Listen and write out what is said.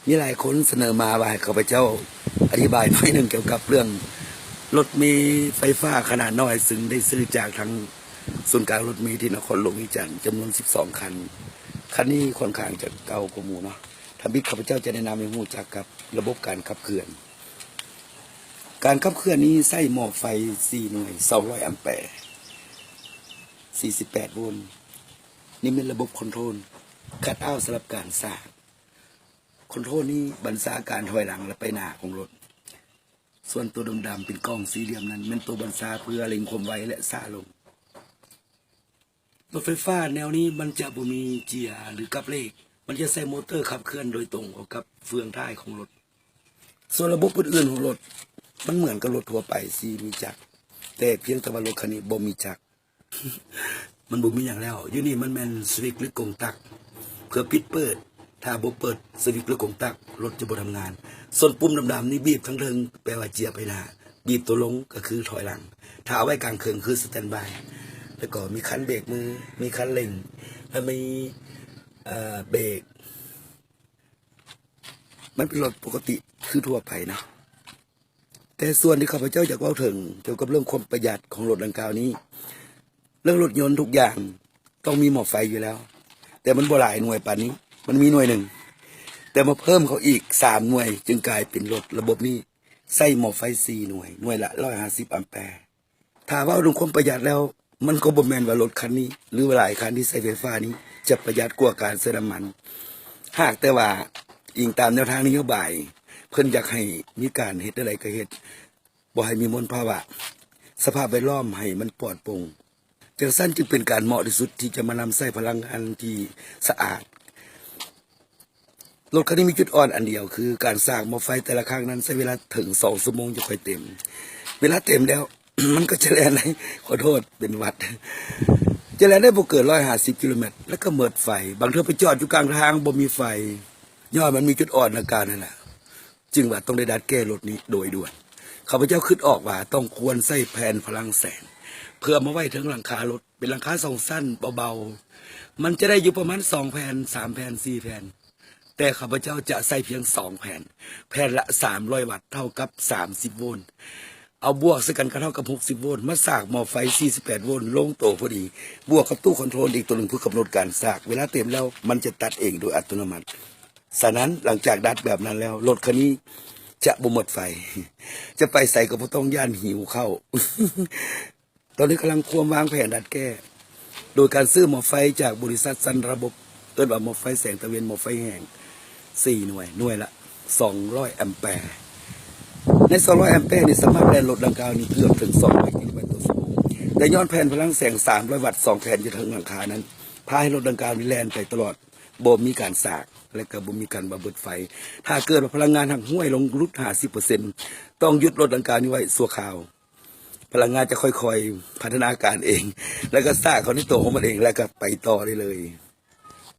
ມີຫຼາຍຄົນສະເໜີມາວ່າໃຫ້ຂ້າພະເຈົ້າອະທິບາຍໜ້ອຍໜຶ່ງກ່ຽວກັບເລື່ອງລົດເມໄຟຟ້າຂະໜາດນ້ອຍ ຊຶ່ງໄດ້ຊື້ຈາກທາງສູນກາງລົດເມທີ່ນະຄອນຫຼວງວຽງຈັນ ຈຳນວນສິບສອງຄັນ. ຄັນນີ້ຂ້ອນຂ້າງຈະເກົ່າກວ່າໝູ່ເນາະ. ທຳອິດຂ້າພະເຈົ້າຈະແນະນຳໃຫ້ຮູ້ຈັກກັບລະບົບການຂັບເຄື່ອນ. ການຂັບເຄື່ອນນີ້ໃຊ້ໝໍ້ໄຟສີ່ໜ່ວຍ ສອງຮ້ອຍແອມແປ ສີ່ສິບແປດໂວນ. ນີ້ແມ່ນລະບົບຄອນໂທຣນ ຄັດເອົາສຳລັບການສາກ. ຄອນໂທຣນນີ້ບັນຊາການຖອຍຫຼັງ ແລະ ໄປໜ້າຂອງລົດ. ສ່ວນຕົວດຳໆເປັນກ່ອງສີ່ຫຼ່ຽມນັ້ນ ແມ່ນຕົວບັນຊາເພື່ອເລັ່ງຄວາມໄວ ແລະ ຊ້າລົງ. ລົດໄຟຟ້າແນວນີ້ມັນຈະບໍ່ມີເຈຍ ຫຼື ກັບເລກ, ມັນຈະໃຊ້ມໍເຕີຂັບເຄື່ອນໂດຍຕົງເຂົ້າກັບເຟືອງທ້າຍຂອງລົດ. ສ່ວນລະບົບອື່ນໆຂອງລົດ ມັນເໝືອນກັບລົດທົ່ວໄປທີ່ມີຈັກ, ແຕ່ພຽງແຕ່ວ່າລົດຄັນນີ້ບໍ່ມີຈັກ. ມັນບໍ່ມີຫຍັງແລ້ວ. ຢູ່ນີ້ມັນແມ່ນສະວິດ ຫຼື ກົງຕັກ ເພື່ອປິດເປີດ. ຖ້າບໍ່ເປີດສະວິດ ຫຼື ກົງຕັກ ລົດຈະບໍ່ທຳງານ. ສ່ວນປຸ່ມດຳໆນີ້ ບີບທາງເທິງ ແປວ່າເຈຍໄປໜ້າ, ບີບຕົວລົງກໍຄືຖອຍຫຼັງ, ຖ້າເອົາໄວ້ກາງເຄິ່ງຄືສະແຕນບາຍ. ແລ້ວກໍມີຄັນເບກມື, ມີຄັນເລັ່ງ ແລະ ມີ ເອີ ເບກ. ມັນເປັນລົດປົກກະຕິຄືທົ່ວໄປເນາະ. ແຕ່ສ່ວນທີ່ຂ້າພະເຈົ້າຢາກເວົ້າເຖິງກ່ຽວກັບເລື່ອງຄວາມປະຢັດຂອງລົດດັ່ງກ່າວນີ້, ເລື່ອງລົດຍົນທຸກຢ່າງຕ້ອງມີໝໍ້ໄຟຢູ່ແລ້ວ, ແຕ່ມັນບໍ່ຫຼາຍໜ່ວຍປານນີ້, ມັນມີໜ່ວຍໜຶ່ງ, ແຕ່ມາເພີ່ມເຂົ້າອີກສາມໜ່ວຍ ຈຶ່ງກາຍເປັນລົດລະບົບນີ້ໃຊ້ໝໍ້ໄຟສີ່ໜ່ວຍ, ໜ່ວຍລະຮ້ອຍຫ້າສິບແອມແປ. ຖ້າເວົ້າເລື່ອງຄວາມປະຢັດແລ້ວ, ມັນກໍບໍ່ແມ່ນວ່າລົດຄັນນີ້ ຫຼື ວ່າຫຼາຍຄັນທີ່ໃຊ້ໄຟຟ້ານີ້ຈະປະຢັດກວ່າການໃຊ້ນ້ຳມັນ. ຫາກແຕ່ວ່າອີງຕາມແນວທາງນະໂຍບາຍ, ເພິ່ນຢາກໃຫ້ມີການເຮັດແນວໃດກໍເຮັດ, ບໍ່ໃຫ້ມີມົນພາວະ, ສະພາບແວດລ້ອມໃຫ້ມັນປອດໂປ່ງ. ຈັ່ງຊັ້ນຈຶ່ງເປັນການເໝາະທີ່ສຸດທີ່ຈະມານຳໃຊ້ພະລັງງານທີ່ສະອາດ. ລົດຄັນນີ້ມີຈຸດອ່ອນອັນດຽວ ຄືການສາກໝໍ້ໄຟແຕ່ລະຄັ້ງນັ້ນໃຊ້ເວລາເຖິງສອງຊົ່ວໂມງຈຶ່ງຄ່ອຍເຕັມ. ເວລາເຕັມແລ້ວ ມັນກໍຈະແລ່ນໄດ້, ຂໍໂທດ ເປັນຫວັດ, ຈະແລ່ນໄດ້ບໍ່ເກີນຮ້ອຍຫ້າສິບກິໂລແມັດ ແລ້ວກໍໝົດໄຟ. ບາງເທື່ອໄປຈອດຢູ່ກາງທາງບໍ່ມີໄຟ, ຍ້ອນມັນມີຈຸດອ່ອນດັ່ງກ່າວນັ້ນແຫຼະ. ຈຶ່ງວ່າຕ້ອງໄດ້ດັດແກ້ລົດນີ້ໂດຍດ່ວນ. ຂ້າພະເຈົ້າຄິດອອກວ່າຕ້ອງຄວນໃຊ້ແຜ່ນພະລັງແສງ ເພື່ອມາໄວ້ເທິງຫຼັງຄາລົດ, ເປັນຫຼັງຄາສອງຊັ້ນເບົາໆ, ມັນຈະໄດ້ຢູ່ປະມານສອງແຜ່ນ, ສາມແຜ່ນ, ສີ່ແຜ່ນ, ແຕ່ຂ້າພະເຈົ້າຈະໃຊ້ພຽງສອງແຜ່ນ, ແຜ່ນລະສາມຮ້ອຍວັດ ເທົ່າກັບສາມສິບໂວນ. ເອົາບວກໃສ່ກັນກໍເທົ່າກັບຫົກສິບໂວນ, ມາສາກໝໍ້ໄຟສີ່ສິບແປດໂວນ ລົງໂຕພໍດີ, ບວກກັບຕູ້ຄອນໂທຣນອີກໂຕໜຶ່ງເພື່ອກຳນົດການສາກ. ເວລາເຕັມແລ້ວມັນຈະຕັດເອງໂດຍອັດຕະໂນມັດ. ສະນັ້ນ ຫຼັງຈາກດັດແບບນັ້ນແລ້ວ, ລົດຄັນນີ້ຈະບໍ່ໝົດໄຟ, ຈະໄປໃສກໍບໍ່ຕ້ອງຢ້ານຫິວເຂົ້າ. ຕອນນີ້ກຳລັງຄວນວາງແຜນດັດແກ້ ໂດຍການຊື້ໝໍ້ໄຟຈາກບໍລິສັດສັນລະບົບ, ເອີ້ນວ່າໝໍ້ໄຟແສງຕາເວັນ, ໝໍ້ໄຟແຫ້ງສີ່ໜ່ວຍ, ໜ່ວຍລະສອງຮ້ອຍແອມແປ. ໃນສອງຮ້ອຍແອມແປນີ້ສາມາດແລ່ນລົດດັ່ງກ່າວນີ້ເກືອບເຖິງສອງຮ້ອຍກິໂລແມັດຕໍ່ຊົ່ວໂມງ, ແຕ່ຍ້ອນແຜ່ນພະລັງແສງສາມຮ້ອຍວັດສອງແຜ່ນຢູ່ເທິງຫຼັງຄານັ້ນ ພາໃຫ້ລົດດັ່ງກ່າວນີ້ແລ່ນໄປຕະຫຼອດ ບໍ່ມີການສາກ ແລະ ກໍບໍ່ມີການວ່າເບິດໄຟ. ຖ້າເກີດວ່າພະລັງງານຮັກຫ້ວຍລົງຫຼຸດຫ້າສິບເປີເຊັນ ຕ້ອງຢຸດລົດດັ່ງກ່າວນີ້ໄວ້ຊົ່ວຄາວ. ພະລັງງານຈະຄ່ອຍໆພັດທະນາການເອງ ແລ້ວກໍສ້າງເຂົ້າໃນຕົວຂອງມັນເອງ ແລ້ວກໍໄປຕໍ່ໄດ້ເລີຍ.